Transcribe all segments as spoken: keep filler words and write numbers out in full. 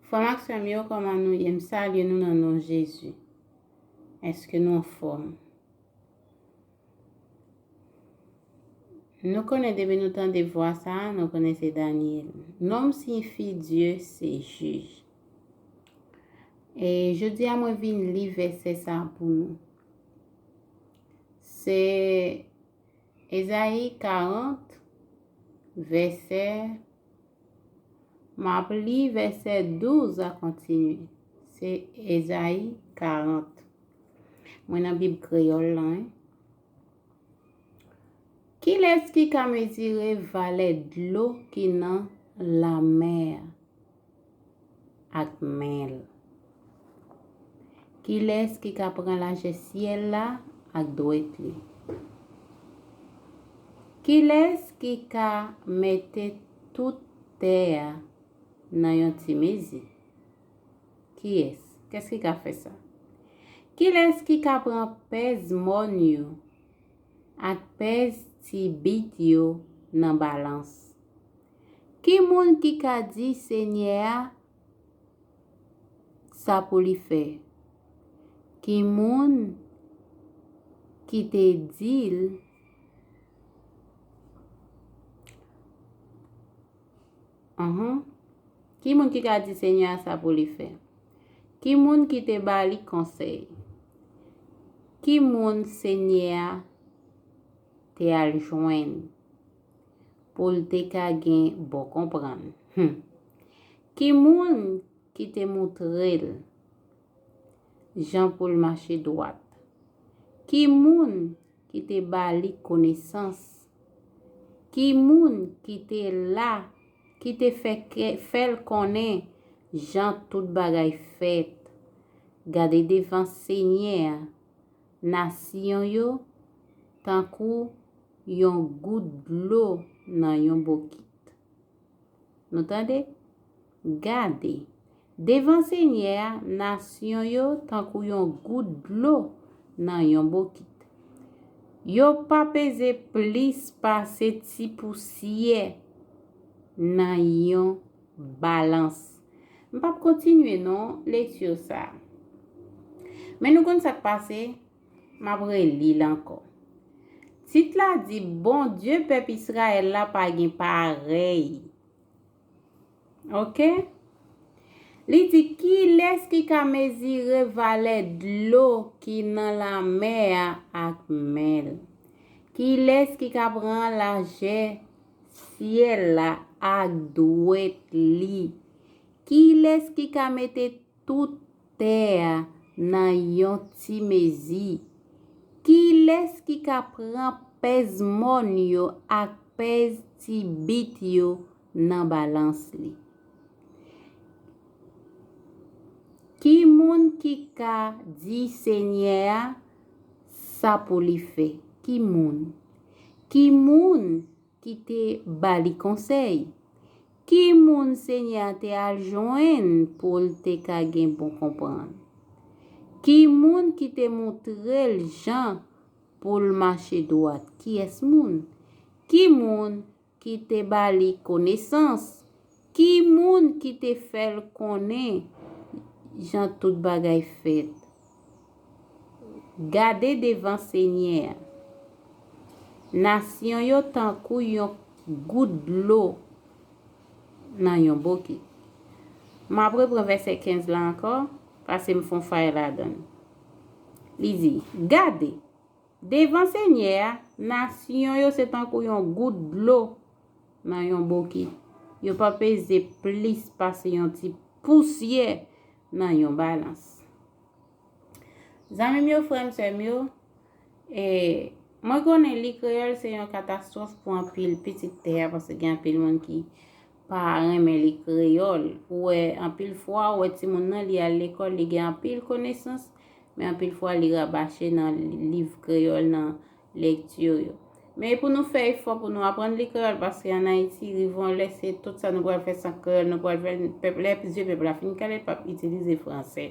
Frè m ak sè m yo, kòman nou ye? M salye nou nan non Jezi. Èske nou anfòm? Nou konnen depi nou tande vwa sa a, nou konnen se Daniel. Non m siyifi Dye se jij. E jodi a mwen vin li vèsè sa a pou nou. Se Ezayi karant, vèsè, m ap li vèsè douz a kontinye. Se Ezayi karant. Mwen nan Bib kreyòl la, wi. Kilès ki ka mezire valè dlo ki nan lamè a ak men l? Kilès ki ka pran lajè syèl la ak dwèt li? Kilès ki ka mete tout tè a nan yon ti mezi? Kiyès? Kès ki ka fè sa? Kilès ki ka pran pèz mòn yo ak pèz ti bit yo nan balans? Ki moun ki ka di Senyè a sa pou li fè? Ki moun ki te di l, Anhan. Ki moun ki ka di Senyè a sa pou li fè? Ki moun ki te ba li konsèy? Ki moun Senyè a te al jwenn pou l te ka gen bon konprann? Hmm. Ki moun ki te moutre l jan pou l mache dwat? Ki moun ki te ba li konesans? Ki moun ki te la, ki te fè kè, fè l konnen jan tout bagay fèt? Gade devan Senyè a, nasyon yo tankou yon gout dlo nan yon bokit. Nou tande? Gade, devan Senyè a, nasyon yo tankou yon gout dlo nan yon bokit. Yo pa peze plis pase ti pousyè nan yon balans. M p ap kontinye non lekti sa a. Men nou konn sa k pase? M ap reli l ankò. Tit la di, Bondye pèp Izrayèl la pa gen parèy. Oke? Li di, Kilès ki ka mezire valè dlo ki nan lamè a ak men l? Kilès ki ka pran lajè syèl la ak dwèt li? Kilès ki ka mete tout tè a nan yon ti mezi? Kilès ki ka pran pèz mòn yo ak pèz ti bit yo nan balans li? Ki moun ki ka di Senyè a sa pou li fè? Ki moun? Ki moun ki te ba li konsèy? Ki moun Senyè a te al jwenn pou l te ka gen bon konprann? Ki moun ki te moutre l jan pou l mache dwat? Kiyès moun? Ki moun ki te ba li konesans? Ki moun ki te fè l konnen jan tout bagay fèt? Gade devan Senyè a. Nasyon yo tankou yon gout dlo nan yon bokit. M ap repran vèsè kenz la ankò, paske m fè yon fay ladan l. Li di, Gade, devan Senyè a, nasyon yo se tankou yon gout dlo nan yon bokit. Yo pa peze plis pase yon ti pousyè nan yon balans. Zanmi m yo, frè m, sè m yo, e, mwen konnen li kreyòl se yon katastwòf pou anpil pitit tè a, paske gen anpil moun ki pa renmen li kreyòl. Ou wè, anpil fwa, ou wè timoun nan, li al lekòl, li gen anpil konesans, men anpil fwa, li rabache nan liv kreyòl, nan lekti yo. Men pou nou fè efò pou nou aprann li kreyòl, paske ann Ayiti, rive yon lè, se tout sa nou pral fè se an kreyòl, nou pral fè, pèp, lè zye pèp la fin kale, l p ap itilize fransè.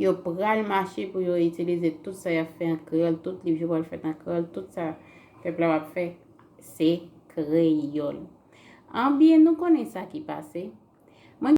Yo pral mache pou yo itilize tout sa y ap fè an kreyòl, tout liv yo pral fèt an kreyòl, tout sa pèp la ap fè, se kreyòl. Anbyen, nou konnen sa ki pase.